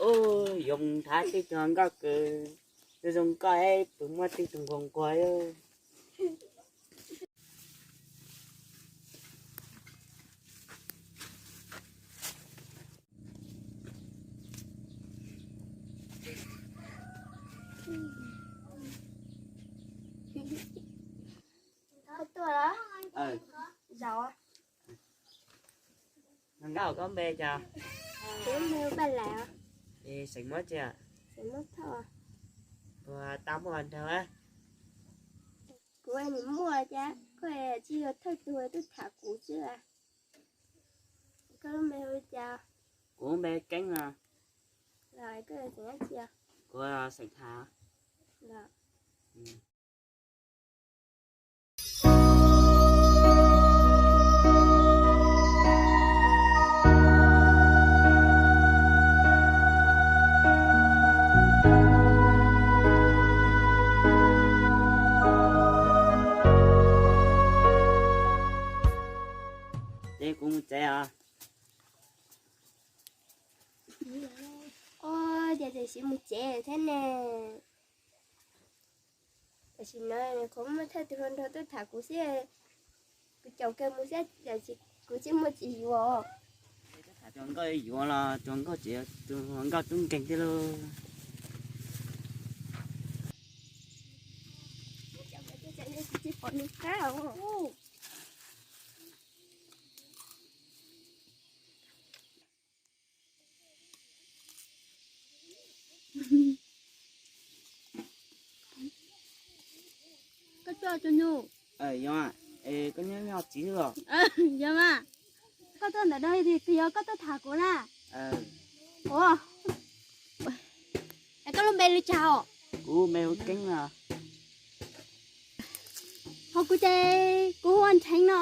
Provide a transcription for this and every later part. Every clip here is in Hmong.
Yuav mus nrhav tej tug hluas nkauj kws zoo zoo nkauj es puas muaj tej tug nquag nquag. Koj tuaj los? Zaum. Hluas nkauj, koj npe cas? Kuv npe hu Paj Lais. Es xeem Muas tsi? Xeem Muas Thoj. Puas tau muaj nraug? Kuv nim muaj cas, koj tsis yog thawj tug tuaj tham kuv xwb. Koj lub npe hu li cas? Kuv npe Keeb no. Los koj xeem dab tsi? Kuv xeem Hav. Los. Ces kuv mus tsev os. Ua cas tseem mus tsev thiab ne? Tam sim no kuv muaj thawj tug hluas nraug tuaj tham kuv xwb, kuv caum kawg mus xwb, kuv tsis muaj tsis yuav. Tham tus hluas nkauj yuav los tus hluas nkauj tseem, tus hluas nkauj tub nkeeg thiab lauj. Koj tuaj tus nyuj. Yog, es koj nyob nyob txiv os. Yog mas, koj tuaj ntawm no twg yog koj tuaj tham kuv na? Ua, es koj lub npe li cas os? Kuv npe hu Keeb no. Ho kuv ces kuv hu ua Nrheev no.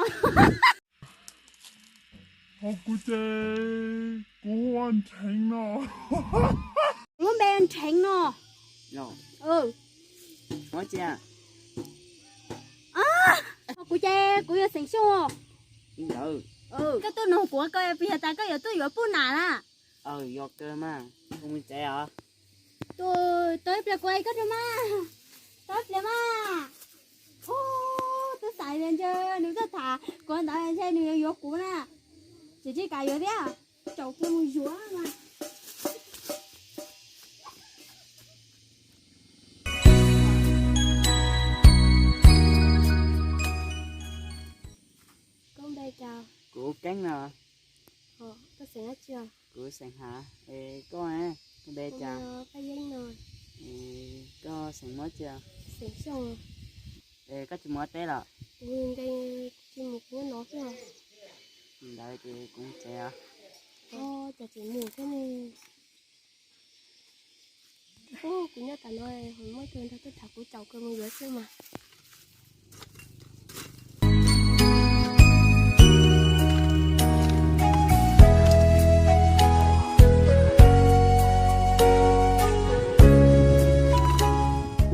Ho kuv ces kuv hu ua Nrheev no. Kuv lub npe Nrheev no. Muab tsia. Ho kuv ces kuv yog xeem Xyooj. Koj tuaj nug kuv, koj puas yog tas koj yuav tuaj yuav Pub Nam na? Yog kawg mas, kuv mus tsev os. Tus, tos ib pliag kuv hais koj rau mas. Tos ib pliag mas. Ub, twb xav tias ntshe nws tuaj tham kuv ntawd ntshe nws yuav yuav kuv na. Tsis tsis kam yuav thiab, caum kiag mus yuav mas. Koj npe cas? Kuv Keeb no. Koj xeem dab tsi? Kuv xeem Hav. Es koj, koj npe cas? Paj Yeeb no. Koj xeem Muas tsi? Xeem Xyooj. Es koj tsis mus ua teb los? Kuv nkees tsis mus, kuv nyob no xwb. Ntawd ces kuv mus tsev os. Cas tseem mus thiab ne? Kuv nyob tas no, muaj ib tug nrog tuaj tham kuv, caum kawg mus yuav xwb mas.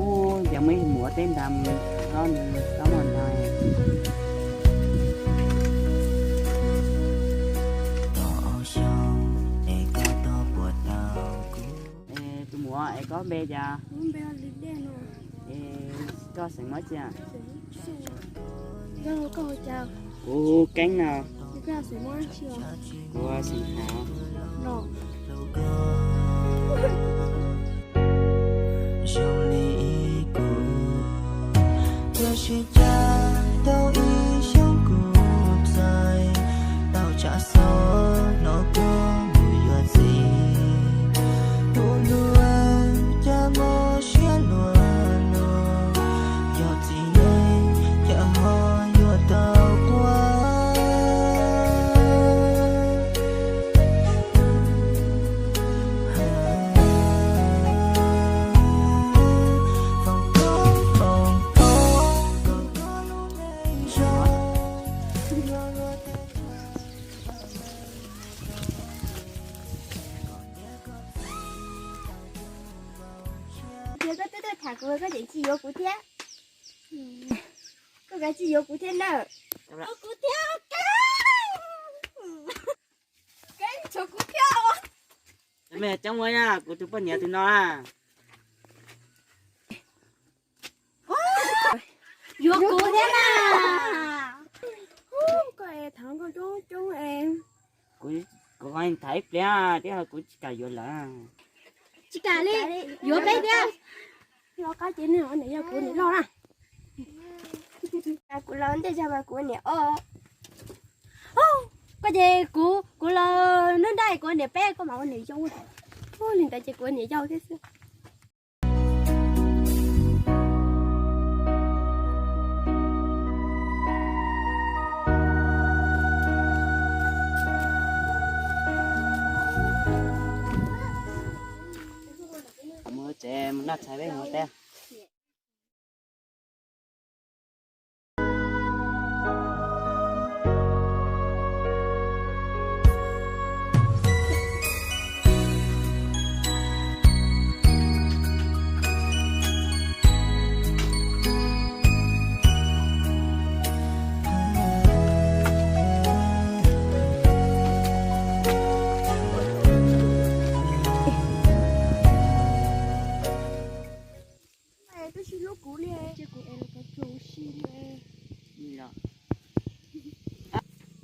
Ub, yog muaj ib mus ua teb ntag, nws tau muaj ntag. Tus muam, es koj npe cas? Es koj xeem Muas tsi? Kuv hu Keeb no. Kuv xeem Hav. Zoo li kuv, tiam sis cas tau ib xyoos kuv txais tau tsam xov no koj mus yuav txiv. Tus hlub, cas muaj siab luag luag, yog txiv neej cas ho yuav tau quaj. Yog koj twb tuaj tham kuv, koj tseem tsis yuav kuv thiab. Koj kav tsij yuav kuv thiab nawb. Kuv thiab, Keeb, tshuav kuv thiab os. Mej coob ua na, kuv tus poj niam tus no. Yuav kuv thiab na. Koj es thov koj coob coob es. Kuv, kuv thov ib pliag thiab kuv tsis kam yuav lawm. Tsis kam li, yuav peb thiab. Los qab ces nws ua niam yau kuv niam loj na. Kuv los ntej zog mas kuv ua niam ob. Koj ces kuv, kuv los nruab nrab kuv ua niam peb, koj mas ua niam yau. Li ntawd ces kuv ua niam yau thiab xwb. Mus tsev mus noj tshais peb mus teb. Twb sib hlub kuv li, ces kuv es los tsuas ua si li.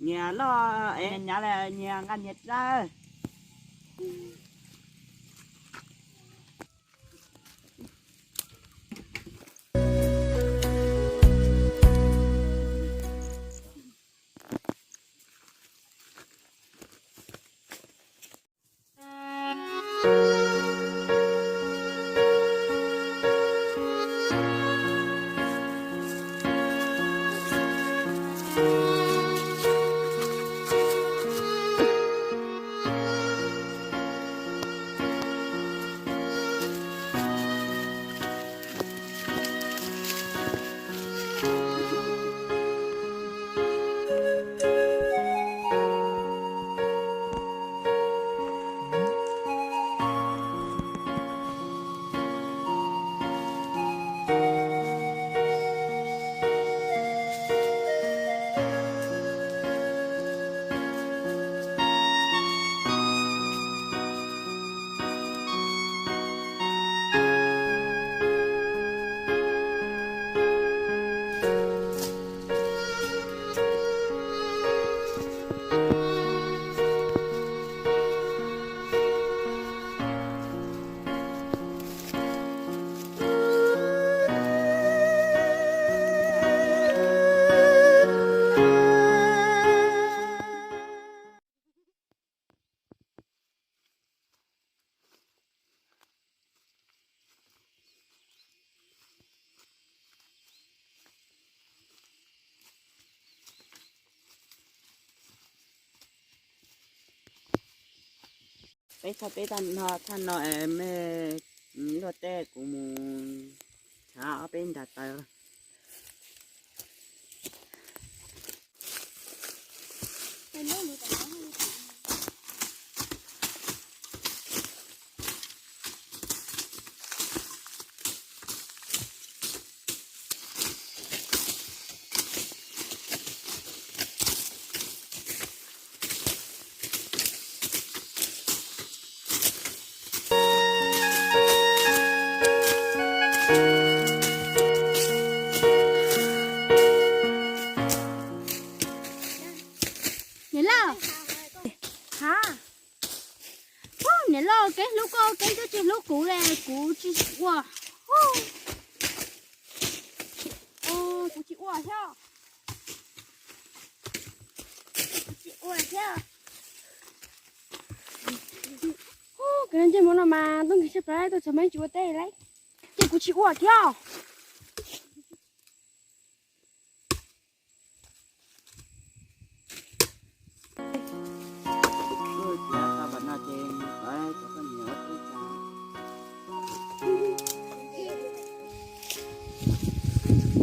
Nyias loj es nyias nyav lawm nyias nqa nyias dawb. Peb txhaj peb tag no, tag no es mej luaj teb kuv mus tshav ob peb nra taws. Niam loj, ha, niam loj, kev hlub koj kev twb tsis hlub kuv li, kuv tsis ua, kuv tsis ua thiab. Kuv tsis ua thiab. Hu, koj ntsej muag no mas tuaj nqis siab plawv tuaj txog mas tsis ua teb li, ces kuv tsis ua thiab.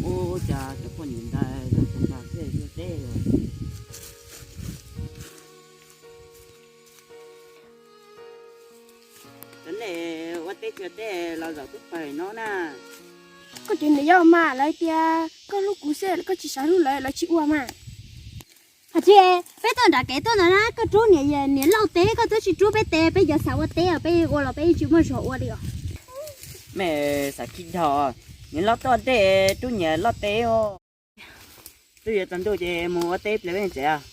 Ua cas cov poj niam ntawd los tag nrho thiaj ua teb os. Cov nej ua teb ua teb los zaum twb pawg no na. Koj cov niam yau mas lawv tias koj hlub kuv xwb, koj tsis xav hlub lawv, lawv tsis ua mas. Tsis, peb tuaj nram kev tuaj ntawd na, koj rub niam, niam loj teb, koj twb tsis rub peb teb, peb yuav xav ua teb os, peb ua los peb tsis muaj zog ua li os. Mej xav khib dhau, niam loj tuaj dej, rub niam loj teb os. Twb yuav tsaus ntuj ces mus ua teb pliag peb tsev os.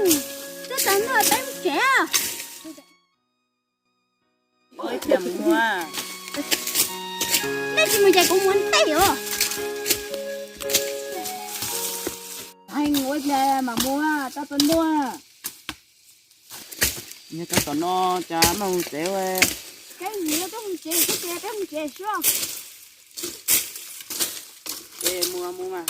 Keeb, twb tsaus ntuj peb mus tsev. Nej tsis mus ces kuv mus ntej os. Mus ib pliag mam mus, tau tau ntua. Nyob rau tom no cas maj mus tsev ua. Keeb, nyob rau mus tsev, koj tias peb mus tsev xwb. Ces mus mus mas.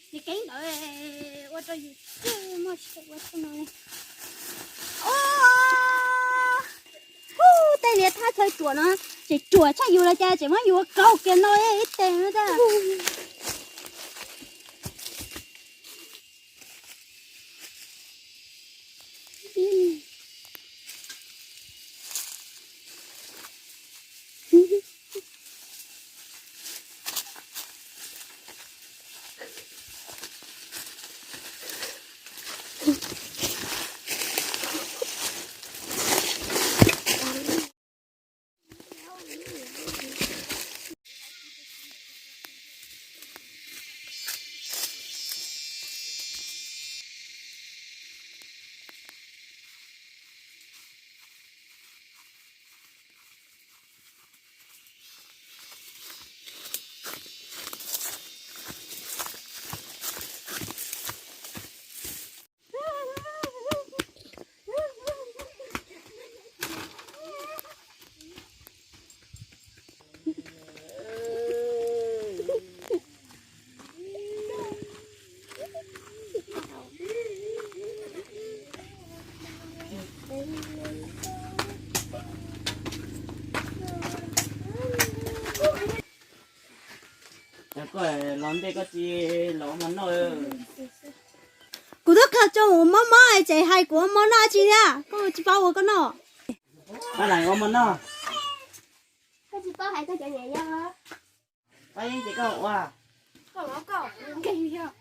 Ces keeb ntawd ua rau yus txawj muaj tsis ua txuj no li. Ub, tej liav thab chaw ruam no tseem ruam tshaj yus los cas, tseem muab yus ua kaug kiag no ib teg no. Koj los ntej koj tsis los ua mov noj. Kuv twb khaws coj ua mob mob es tseem hais kuv ua mov noj tsis thiab, koj tsis paub ua koj noj. Pab lam ua mov noj. Koj tsis paub hais koj cov niam yau. Pab yeeb ces koj ua. Koj los koj, koj yog.